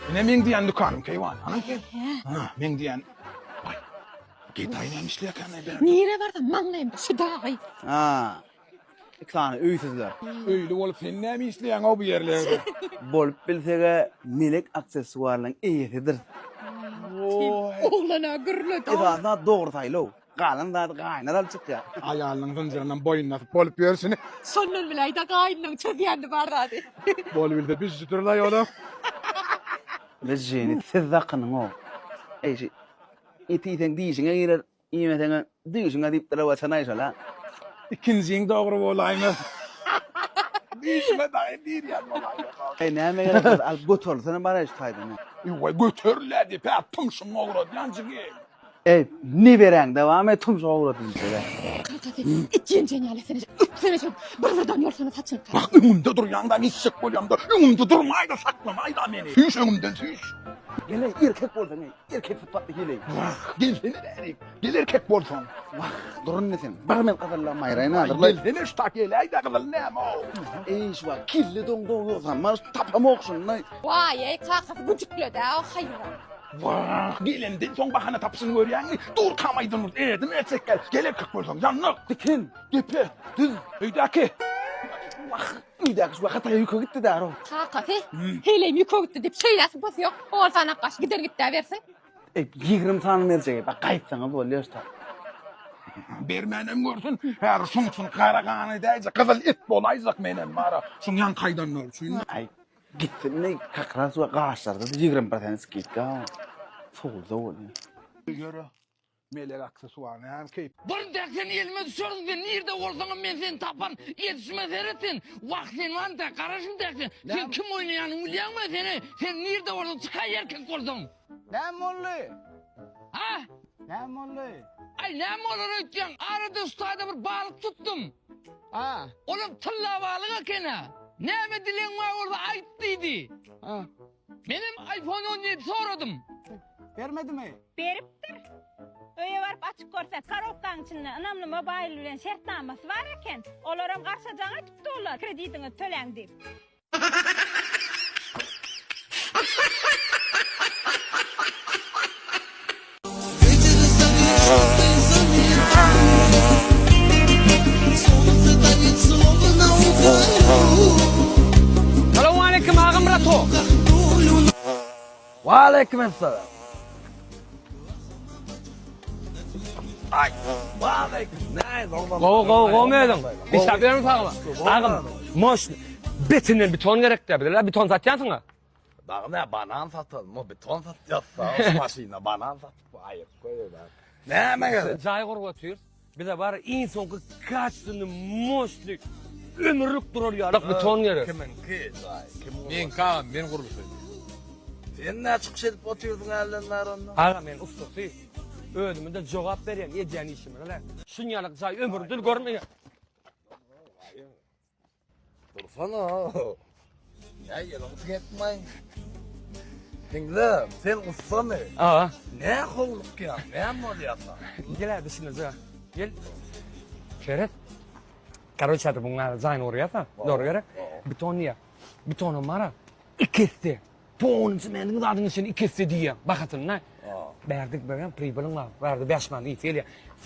Ine meň diýen dükanym keýwan. Ana sen. Ha, meň diýen. Waý. Gedaý näme işleýärkä men bärde? Nirä barsam maňlaýymda şu dagy. Ha. Iki sany öýsüzler. Öýli bolup sen näme işleýäň-ow bu ýerlerde? Bolup bilseg-ä melek aksessuarlaryň eýesidir. Oglan-a gürledi. Esasy zat dogry saýlaw. Galan zady gaýyna alyp çykýar. Aýalynyň zynjyryndan boýnuna asyp bolup ýörşüni. Şondan biläý-de gaýynynyň çözýänini bar zady. Bolubilse büjjüdir-laý olam. Lyžžyny siz dakynyň-ow. Eý, şu eti iýseň dişiňe girer, iýmeseňem düýşüňe diýipdirler waçanaý şol-a. Ikinjiň dogry bolaýmaz. Düýşüme dagy girýän bolaýmaz. Eý, näme gerek bolsa alyp göterilsene baraý şu taýdan. Eý, göteril-ä diýip, hä, tumşugyňy ogradýan jigim. Eý, neberäň dawam et tumşuga ugradym diýse. Kakasy, it ýenjen ýaly etsene, öpsene şol, bir birden ýolsana saçyny. Wah, öňümde durýaň-da, niçjek bolýaň-da, öňümde durmaý-da, saklamaý-da meni. Süýş öňümden, süýş. Gel-eý, erkek bolsaň, eý, erkek sypatly heleý. Wah, gelsene bärik, gel erkek bolsaň. Wah, dur indi sen, bir men gyzyllam aýraýyn hazir-laý. Gelsene şu tak geläý-de, gyzyl näme-ow. Eý, şu wagt kelle doňdy-ow, ýogsam, maş tapamok şuny-laý. Waý-eý, kakasy güjükledi-ä o haýwan. Wah, gelenden soň bahana tapyşyny görýäňmi? Dur kamaýdan dur, ädim ätsek gel. Gel erkek bolsaň, ýanlyk. Diken. Depe. Düz. Öýdäki. Wah, öýdäki şu Hataýa ýüke gitdi däro. Kakasy, heleýim ýüke gitdi diýip şeýle sypaty ýok. Ol sanak gaş gider gitdä bersin. Eý, 20 sany berjek, bak gaýtsaňyz bolýar şta. Bermänem görsün. Häzir şuň üçin gara gan edäýjek, gyzyl it bolaýjak menem bara. Şuň ýaňky aýdanlary üçin. Aý, Gitsin indi kak raz we gaşlarda 20 prosent skidka. Sowulsa bolýar. Ýöre. Melek aksesuar näme keýp. Bir dek sen elime düşersiň sen nirde bolsaňam men seni taparyn edişime seret sen wah sen bar dek garaşym dek sen sen kim oýnaýanyňy bilýäňmi seni sen nirde bolsaň çykaý erkek bolsaň. Näme boldy? Ha? Näme boldy? Aý näme bolar öýtýäň arada şu taýda bir balyk tutdum. Ha. Olam tylla balyk eken-ä. Näme dilegiň bar bolsa aýt diýdi. Ha. Menem iPhone 17 soradym. Bermedimi? Beripdir. Öýe baryp açyp görse, korobkaň içinde Ynamly Mobile bilen şertnamasy bar eken. Olaram garşa jaň edip durlar, kredidiňizi töläň diýip. Salowmaleýkim agam brato. Waleýkim essalam. Ay, waleýkim. Näme Gowy gowy gowy özüň. Işläp ýörüň sagma. Agam, moş betinden beton gerek dä bize. Beton satýansyň-a? Dagy nä banan satalım, o beton satýas, şu maşynda banan satyp aýyk goýýar. Näme gerek? Jaý gurup otyrys. Bize bar iň soňky kaçsyny moşny ömürlik durar ýaly beton gerek. Kimiňki jaý? Kim gurýar? Meňki agam, men gurluşy. Sen nä çykyş edip otyrsyň hälden bäri onda? Agam men ussasy. Özüme-de jogap berýän edýän işime. Şunýalyk jaý ömürde görmeýän. Dursana. Ýa ýylyň çekmäý. Diňle, sen ussamy? A. Nä howlukýaň? Näme bolýar saňa? Gel hadi düşündirjek. Gel. Seret. Karoçe hadi buňa jaýyny gurýarsa, dogry gerek. Beton diýýär. Betonam bar-a. Iki esse. Tonunjy meniň zadyň içinde iki esse diýýär. Bahasyny Bärde berýän pribylyň bar. Bärde 5 manat ýetip gelýär.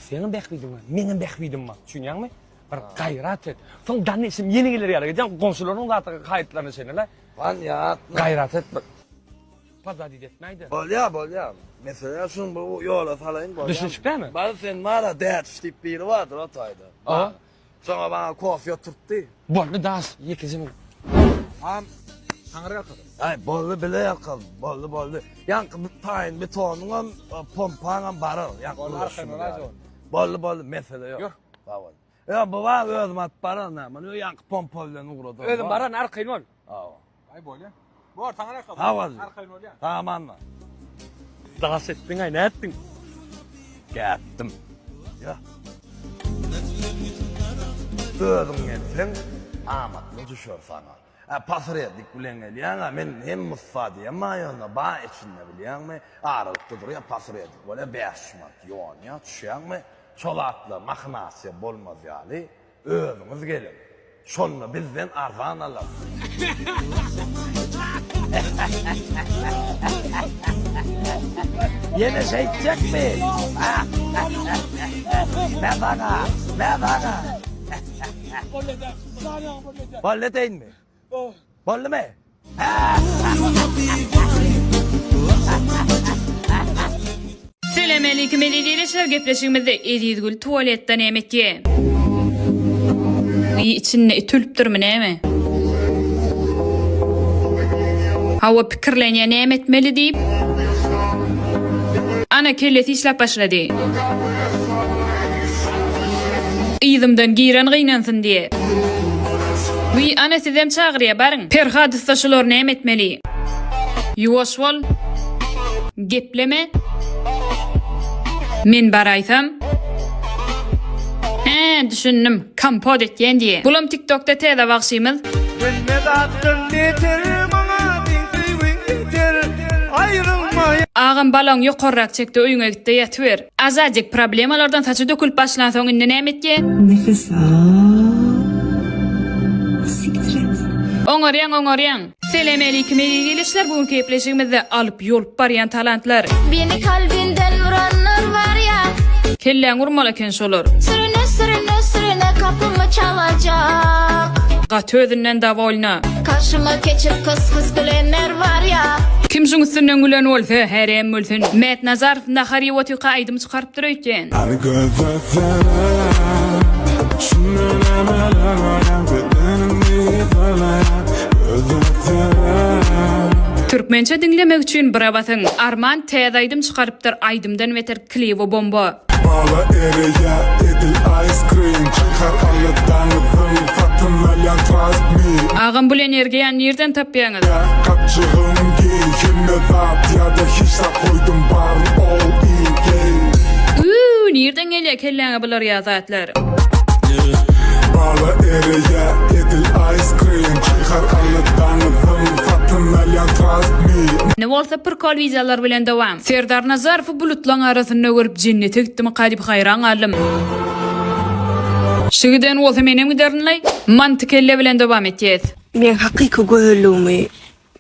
Seniň bähbidiň bar, meňem bähbidim bar. Düşünýäňmi? Bir gaýrat et. Soň danişim ýene geler ýaly edýän goňşularyň zat haýytlaryny şeýle. Panýatno. Gaýrat et. Bir. Podwadit etmäýde. Bolýa, bolýa. Meselä şuny bu ýola salaýyn bolýa. Düşünişipdämi? Bar sen bara dädiş diýip biri bardyr o taýda. A. Şoňa maňa kofe oturtdy. Boldy daş ýekeje minut. Am taňry ýalkasyn. Aý boldy bile ýalkasyn. Boldy boldy. Ýaňky bir taýyn betonyňam pompaňam barar. Ýaňky Boldy arkaýyn bol aý Boldy boldy mesele ýok. Ýör. Sag bol. Ýa bu bar özüm alyp baran näme. Muny ýaňky pompa bilen ugradar. Özüm baran arkaýyn bol. Hawa. Aý bolýa. Bor saňa ýalkasyn. Sag bol. Arkaýyn bolýa. Saman. Daş etdiň aý nätdiň? Gätdim. Ýa. Özüň gelseň amatly düşer saňa. Ä posrednik bilen gelýäň-ä men hem mussa diýemä ýöne ba içinde bilýäňmi aralykda durýa posrednik bolýa 500 manat ýonýa düşýäňmi şol zatlar mahinasiýa bolmaz ýaly özüňiz geliň şonda bizden arzan alarsyňyz. Ýene şeýtjekmi? Mä saňa, mä saňa. Boldy edeýinmi? Boldumy? Selamaleýkim eziz ildeşler gepleşigimizde Ezizgül tualetde näme etýä? Wiý içinde it ölüpdirmi näme? Hawa pikirlenýä näme etmeli diýip. Ana kellesi işläp başlady. Yzymdan giren gynansyn diýe. Wiý ana sizem çagyrýa baryň. Perhat ussa şular näme etmeli? Ýuwaş bol. Gepleme. Men baraýsam. Hä, düşündim. Kompot etýän diýe. Bulam tiktokda täze bagşymyz. Hemme zatdan beter maňa seň söýgüň ýeter Aýrylmaýa. Agam balaň ýokarrak çekde öýüňe gitde ýatyber. Azajyk problemalardan saçy dökülip başlansoň indi näme etýä? Nefes al. Siktir et. Oňarýaň oňarýaň. Selemelikim eziz ildeşler bu günki gepleşigimizde alyp ýolup barýan talantlar. Beni kalbinden vuranlar var ya. Kelläňi urmaly eken şolar. Sürüne sürüne sürüne kapımı çalacak. Gaty özünden dowolna. Karşıma keçip kıs kıs gülenler var ya. Kim şuň üstünden gülen bolsa, herem gülsün. Mätnazarow nahar iýip otyrka aýdym çykarypdyr öýtýän. Hany göze seret Şunda nämeler bolýan Bedenimi yzarlaýan Göze seret. Türkmençe diňlemek üçin bire basyň. Arman täze aýdym çykarypdyr aýdymdan beter klibi bomba. Bala ereýä edil ice cream Çykar aly daňyzyň satyn alýan trust me. Agam bul energiýany nirden tapýaňyz? Gapjygym giý hemme zat ýa-da hiç zat goýdum baryn all in game. Üü nirden gelýä kelläňe bular ýa zatlar. Bala ereýä edil ice cream Çykar aly daňyzyň satyn alýan trust me. Indi bolsa prkol wideolar bilen dowam. Serdar Nazarowy bulutlaň arasynda görüp jennete gitdimika diýip haýran galdym. Şu giden bolsa menem giderinlaý. Manty kelle bilen dowam etýäs. Meň hakyky gözelligimi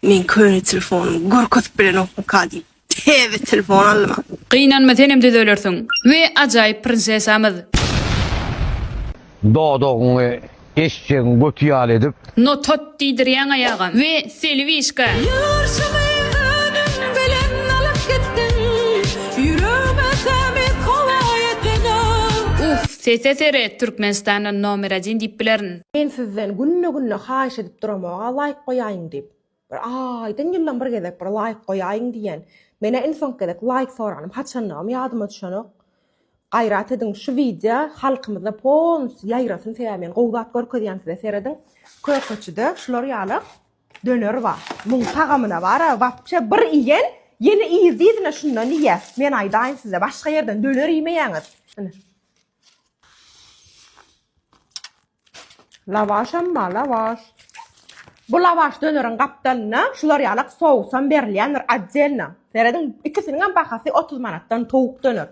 meň köne telefonym görkezip bilenokmyka diýip täze telefon aldym. Gynanma senem düzelersiň. We ajaýyp prinsesamyz. Dodagyňy eşjegiň göti ýaly edip. Notat diýdirýäň aýagam. We Selbişka. Ýörşümi özüň bilen alyp gitdiň, Ýüregime tämiz howa ýetenok. Uff sese seret Türkmenistanda nomer odin diýip bilerin. Men sizden günde-günde haýyş edip duramok-a laýk goýaýyň diýip. Bir aýdan ýyldan bir gezek bir laýk goýaýyň diýýän. Menä iň soňky gezek laýk soranym haçanlygam ýadyma düşenok. Gaýrat ediň şu wideo halkymyzda polnusy ýaýrasyn sebäbi men gowy zat görkezýän size serediň. Kökeçide şular ýaly döner bar. Muň tagamyna bara wapşe bir iýen ýene yzly-yzyna şundan iýýär. Men aýdaýyn size başga ýerden döner iýmeýäňiz. Ine. Lawaşam bar, lawaş. Bu lawaş döneriň gapdalynda şular ýalak sousam berilýändir otdelno. Serediň, ikisiniňem bahasy 30 manatdan towuk döner.